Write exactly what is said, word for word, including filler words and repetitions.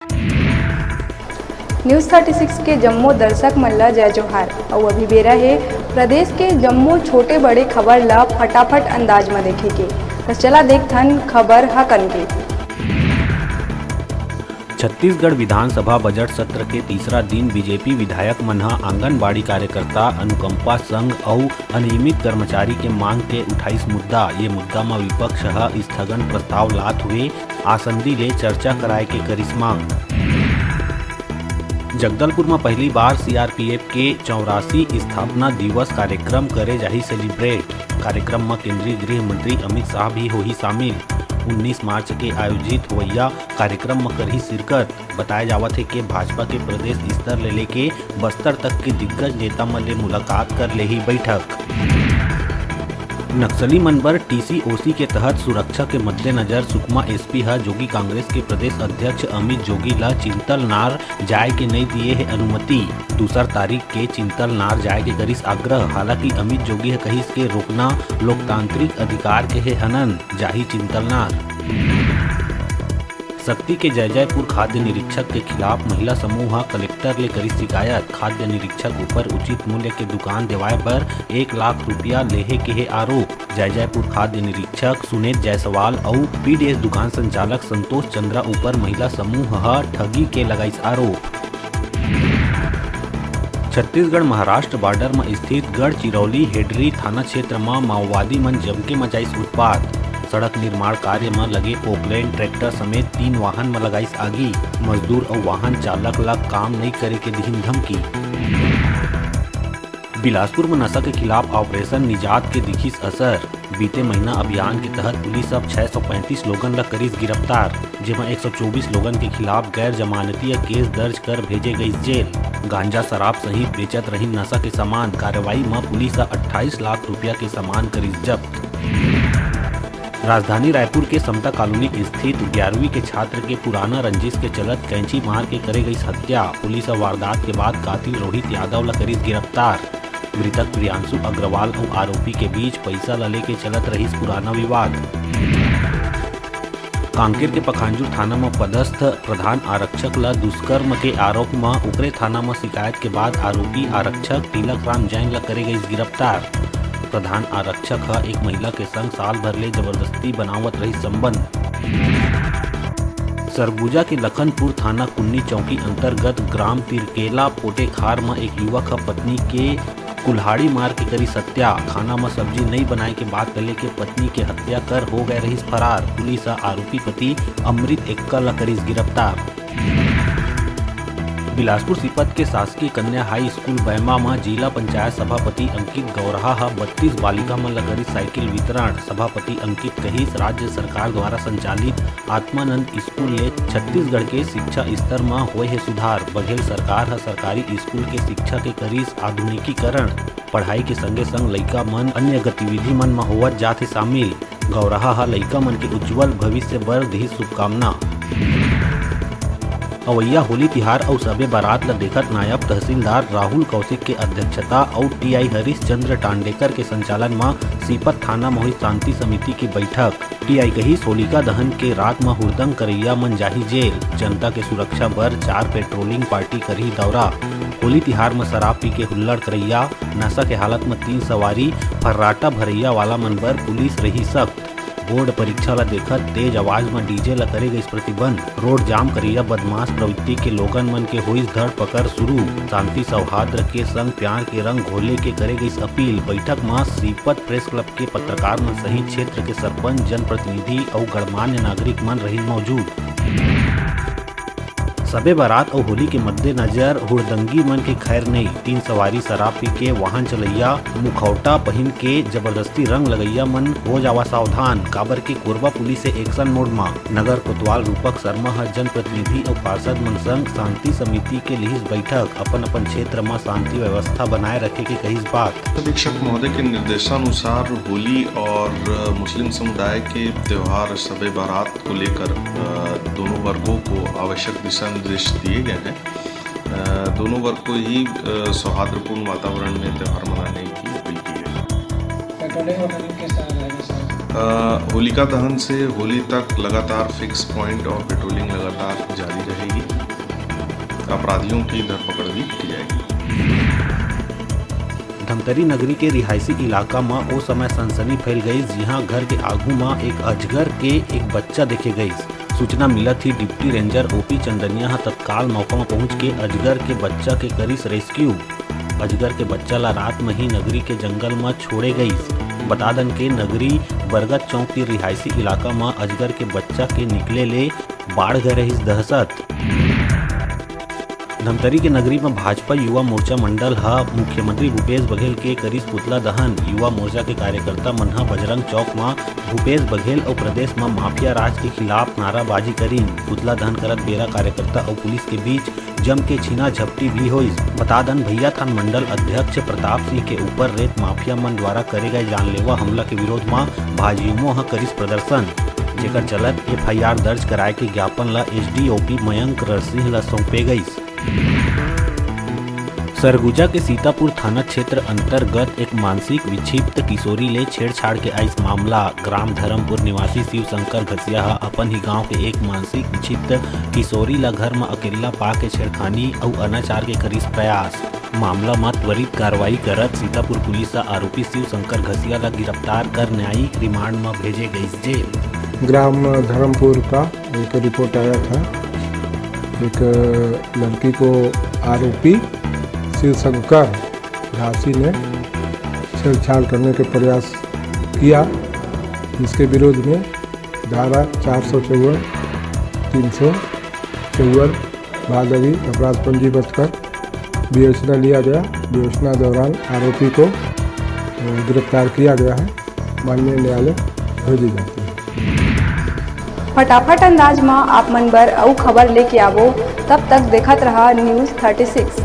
News thirty six के जम्मो दर्शक मन ल जय जोहार। अउ अभी बेरा हे प्रदेश के जम्मो छोटे बड़े खबर ल फटाफट अंदाज म देखे के। त चला देखथन खबर ह कन के। छत्तीसगढ़ विधानसभा बजट सत्र के तीसरा दिन बीजेपी विधायक मन ह आंगनबाड़ी कार्यकर्ता, अनुकंपा संघ अउ अनियमित कर्मचारी के मांग के उठाइस मुद्दा। ये मुद्दा म विपक्ष ह स्थगन प्रस्ताव लात हुए आसंदी ले चर्चा कराए के करिस मांग। जगदलपुर म पहली बार सीआरपीएफ के चौरासी स्थापना दिवस कार्यक्रम करे जाही सेलिब्रेट। कार्यक्रम म केंद्रीय गृह मंत्री अमित शाह भी होही शामिल। उन्नीस मार्च के आयोजित होवइया कार्यक्रम म करही शिरकत। बताया जावत हे कि भाजपा के प्रदेश स्तर ले लेके बस्तर तक के दिग्गज नेता मन ले मुलाकात कर लेही बैठक। नक्सली मन बर टीसी ओसी के तहत सुरक्षा के मद्देनजर सुकमा एसपी ह जोगी कांग्रेस के प्रदेश अध्यक्ष अमित जोगी ल चिंतलनार जाय के नइ दिए हे अनुमति। दूसर तारीख के चिंतलनार जाय के करिस आग्रह। हालांकि अमित जोगी ह कहिस के रोकना लोकतांत्रिक अधिकार के हे हनन, जाही चिंतलनार। सक्ती के जैजैपुर खाद्य निरीक्षक के खिलाफ महिला समूह ह कलेक्टर ले करिस शिकायत। खाद्य निरीक्षक ऊपर उचित मूल्य के दुकान देवाय बर एक लाख रुपया लेहे के हे आरोप। जैजैपुर खाद्य निरीक्षक सुनेत जायसवाल अउ पीडीएस दुकान संचालक संतोष चंद्रा ऊपर महिला समूह ह ठगी के लगाइस आरोप। छत्तीसगढ़ महाराष्ट्र बॉर्डर म स्थित गढ़चिरौली हेडरी थाना क्षेत्र म माओवादी मन जमके मचाइस उत्पात। सड़क निर्माण कार्य म लगे पोकलेन ट्रैक्टर समेत तीन वाहन म लगाइस आगी। मजदूर अउ वाहन चालक ल काम नइ करे के दिहिन धमकी। बिलासपुर म नशा के खिलाफ ऑपरेशन निजात के दिखिस असर। बीते महीना अभियान के तहत पुलिस अब छह सौ पैंतीस लोगन ल करिस गिरफ्तार, जेमा एक सौ चौबीस लोगन के खिलाफ गैर जमानती केस दर्ज कर भेजे गइस जेल। गांजा, शराब सहित बेचत रहिन नशा के सामान। कार्रवाई म पुलिस ह अट्ठाईस लाख रुपया के सामान करिस जब्त। राजधानी रायपुर के समता कॉलोनी स्थित ग्यारहवीं के छात्र के पुराना रंजिश के चलत कैंची मार के करे गइस हत्या। पुलिस ह वारदात के बाद कातिल रोहित यादव ल करिस गिरफ्तार। मृतक प्रियांशु अग्रवाल अउ आरोपी के बीच पइसा ल लेके चलत रहिस पुराना विवाद। कांकेर के पखांजूर थाना म पदस्थ प्रधान आरक्षक ल दुष्कर्म के आरोप म ओकरे थाना म शिकायत के बाद आरोपी आरक्षक तिलक राम जैन ल करे गइस गिरफ्तार। प्रधान आरक्षक ह एक महिला के संग साल भर ले जबरदस्ती बनावत रहिस संबंध। सरगुजा के लखनपुर थाना कुन्नी चौकी अंतर्गत ग्राम तिरकेला पोटेखार म एक युवक ह पत्नी के कुल्हाड़ी मार के करिस हत्या। खाना म सब्जी नइ बनाए के बात ल लेके पत्नी के हत्या कर हो गए रहिस फरार। पुलिस ह आरोपी पति अमृत एक्का ल करिस गिरफ्तार। बिलासपुर सीपत के शासकीय कन्या हाई स्कूल बैमा म जिला पंचायत सभापति अंकित गौरहा ह बत्तीस बालिका मन ल करिस साइकिल वितरण। सभापति अंकित कहिस, राज्य सरकार द्वारा संचालित आत्मानंद स्कूल ले छत्तीसगढ़ के शिक्षा स्तर म होए हे सुधार। बघेल सरकार ह सरकारी स्कूल के शिक्षा के करिस आधुनिकीकरण। पढ़ाई के संगे संग लइका मन अन्य गतिविधि मन म होवत जात हे शामिल। गौरहा ह लइका मन के उज्जवल भविष्य बर दिही शुभकामना। अवइया होली तिहार अउ सबे बारात ल देखत नायब तहसीलदार राहुल कौशिक के अध्यक्षता अउ टीआई हरीश चंद्र टांडेकर के संचालन म सीपत थाना म होइस शांति समिति के बैठक। टीआई कहिस, होलिका दहन के रात म हुड़दंग करइया मन जाही जेल। जनता के सुरक्षा बर चार पेट्रोलिंग पार्टी करही दौरा। होली तिहार म शराब पी के हुल्लड़ करइया, नशा के हालत म तीन सवारी, फर्राटा भरइया वाला मन बर पुलिस रही सख्त। बोर्ड परीक्षा ल देखत तेज आवाज म डीजे ल करे गइस प्रतिबंध। रोड जाम करइया बदमाश प्रवृत्ति के लोगन मन के होइस धर पकड़ शुरू। शांति सौहार्द के संग प्यार के रंग घोले के करे गइस अपील। बैठक म सीपत प्रेस क्लब के पत्रकार मन सहित क्षेत्र के सरपंच, जनप्रतिनिधि अउ गणमान्य नागरिक मन रहिन मौजूद। सबे बारात अउ होली के मद्देनजर हुड़दंगी मन के खैर नइ। तीन सवारी शराब पी के वाहन चलइया, मुखौटा पहिन के जबरदस्ती रंग लगइया मन हो जावा सावधान, काबर के कोरबा पुलिस हे एक्शन मोड म। नगर कोतवाल रूपक शर्मा ह जनप्रतिनिधि अउ पार्षद मन संग शांति समिति के लिहिस बैठक, अपन अपन क्षेत्र म शांति व्यवस्था बनाए रखे के कहिस बात। अधीक्षक महोदय के निर्देशानुसार होली और मुस्लिम समुदाय के त्योहार शब ए बारात को लेकर, अ, दोनों वर्गों को आवश्यक दिशा निर्देश दिए गए हैं। अ, दोनों वर्ग को ही, अ, सौहार्दपूर्ण वातावरण में त्योहार मनाने की अपील की गई है। पेट्रोलिंग वेट्रोलिंग किस तरह रहेगा सर? अ, होलिका दहन से होली तक लगातार फिक्स पॉइंट और पेट्रोलिंग लगातार जारी रहेगी। अपराधियों की धरपकड़ भी की जाएगी। धमतरी नगरी के रिहायशी इलाका म ओ समय सनसनी फैल गई, जिहां घर के आगू म एक अजगर के एक बच्चा देखे गईस। सूचना मिलत ही डिप्टी रेंजर ओपी चंदनिया ह तत्काल मौका म पहुंच के अजगर के बच्चा के करिस रेस्क्यू। अजगर के बच्चा ला रात म ही नगरी के जंगल म छोड़े गईस। बता दन के नगरी बरगद चौक के रिहायशी इलाका म अजगर के बच्चा के निकले ले बाढ़ गए रहिस दहशत। धमतरी के नगरी म भाजपा युवा मोर्चा मंडल ह मुख्यमंत्री भूपेश बघेल के करिस पुतला दहन। युवा मोर्चा के कार्यकर्ता मन ह बजरंग चौक म भूपेश बघेल अउ प्रदेश म माफिया राज के खिलाफ नाराबाजी करिन। पुतला दहन करत बेरा कार्यकर्ता अउ पुलिस के बीच जम के छीना झपटी भी होइस। बता दन भैया थान मंडल अध्यक्ष प्रताप सिंह के ऊपर रेत माफिया मन द्वारा करे गए जानलेवा हमला के विरोध म भाजयुमो ह करिस प्रदर्शन, जेकर चलत एफआईआर दर्ज कराए के ज्ञापन ल एसडीओपी मयंक रणसिंह ल सौंपे गईस। सरगुजा के सीतापुर थाना क्षेत्र अंतर्गत एक मानसिक विक्षिप्त किशोरी ले छेड़छाड़ के आइस मामला। ग्राम धर्मपुर निवासी शिव शंकर घसिया ह अपन ही गांव के एक मानसिक विक्षिप्त किशोरी ला घर म अकेल्ला पा के छेड़खानी अउ अनाचार के करिस प्रयास। मामला म त्वरित कार्रवाई करत सीतापुर पुलिस ह आरोपी शिव शंकर घसिया ला गिरफ्तार कर न्यायिक रिमांड म भेजे गईस जेल। ग्राम धर्मपुर का एक रिपोर्ट आया था, एक लड़की को आरोपी शिव शंकर घासी ने छेड़छाड़ करने के प्रयास किया, जिसके विरोध में धारा चार सौ चौवन, तीन सौ चौवन भादवी अपराध पंजीबद्ध कर विवेचना लिया गया। विवेचना दौरान आरोपी को, अ, गिरफ्तार किया गया है, माननीय न्यायालय भेजी जाती है। फटाफट अंदाज म आप मन बर अउ खबर लेके आवो, तब तक देखत रहा न्यूज़ थर्टी सिक्स।